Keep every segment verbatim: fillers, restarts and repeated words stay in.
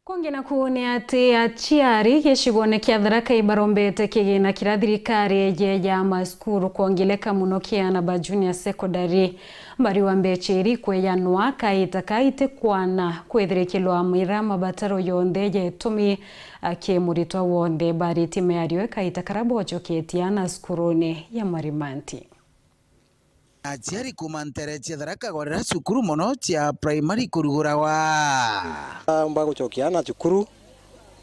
Kungi naku ni ati aciari gicigone kia Tharaka ibarombete kigina kiria thirikari yeje ya masukuru kwongeleka muno kia ana ba junior secondary. Bariwa mbecha iri kweyanwa kaita ka itikwana kwithirikilwa mwira mabataro yonthe ya itumi aki muritwa wonthe bariti miario kaita karia bocoketie ana cukurune ya Marimanti. Aciari kuma ntere cia Tharaka gorera cukuru mono cia primary kuruguragwa. Mba gucokia ana cukuru,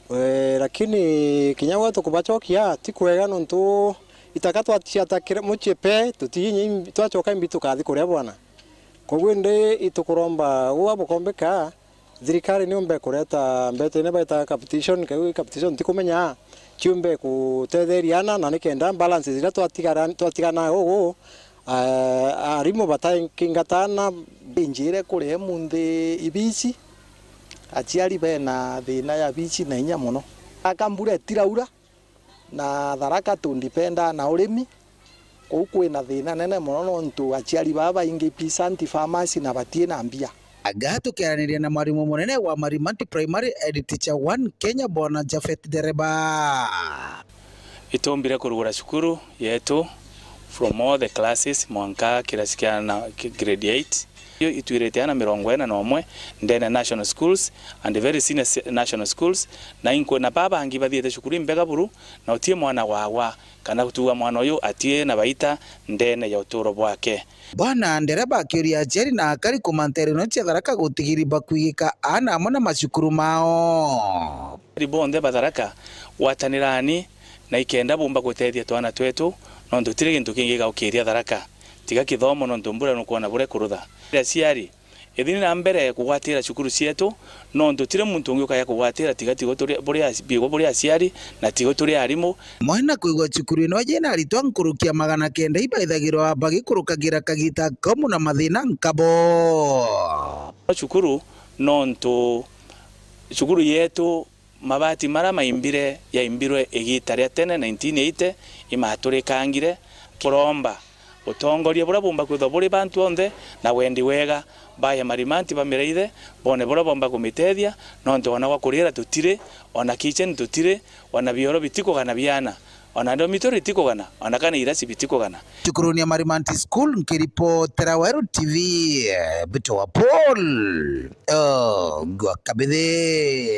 eh, lakini kinya gwe tukubacokia ti kwega nontu itaka twaciatakire mucii pe, tutiinyi twacoka imbi tukathi kuria bwana. Koguo indi itukuromba gwa bukombeka, thirikari niumbe kureta mbete ine baitaga capitation, kau capitation ntikumenya, ciumbe gutetheria ana, na nikenda balances iria twatigara-, twatigana ugu, eh, arimu batakingatana. Injire kuria munthi ibici, aciari bena thina ya bici na inya mono. Aka mbura itiraura, na Tharaka tundipendaa na urimi, kuu kwina thina nene mono, nontu aciari baa baingi peasant farmers na batii na mbia. Aga tukiaraniria na mwarimu munene wa Marimanti Primary, Head Teacher one Kenya, Bwana Japhet Dereba. Itumbire kurugura cukuru yetu from all the classes mwanka kirasi kia na, ki-, grade eight. Yo itwirite ana mirongo ina na umwe ndene national schools and very senior se-, national schools, na inkwe na baa bangi bathiite cukuru imbega buru, na utie mwana wawa kana gutuga mwana uyu atie na baita ndene ya uturo bwake. Bwana Ndereba akiuria aciari na akari kuma ntere ino cia Tharaka gutigiri bakwigika ana amwe na macukuru mao. Aciari bonthe ba Tharaka, gwatanirani na ikenda bumba gutethia twana twetu, nontu tiri gintu kingi gaukiria Tharaka tiga kithomo, nontu mbura nukwona buria kurutha. Aciari, ithini na mbere kugwatira cukuru cietu, nontu tiri muntu ungi ukaya kugwatira tiga tigo turi, buri aci-, bigo buri aciari na tigo turi arimu. Amwe na kwigua cukuru ino yina aritwa nkuruki ya magana kenda ibaithagirwa bagikurukagira kagita kaumu na mathina nkabo. Cukuru, nontu cukuru yetu mabati mara maimbire, yaimbirwe igita ria tene, nineteen eighty, imaturikangire. Kuromba utongoria buria bumba kwithwa buri bantu onthe na wendi wega, baye Marimanti bamiraithe, bone buria bomba kumitethia, nontu ona gwa kurira tutiri, ona kitchen tutiri, ona bioro bitikugana biana, ona ndomituri itikugana, ona kana irasi bitikugana. Cukuruni ya Marimanti School, nkiripotera Weru T V, Mbito wa Paul, oh, gwa Kabithi.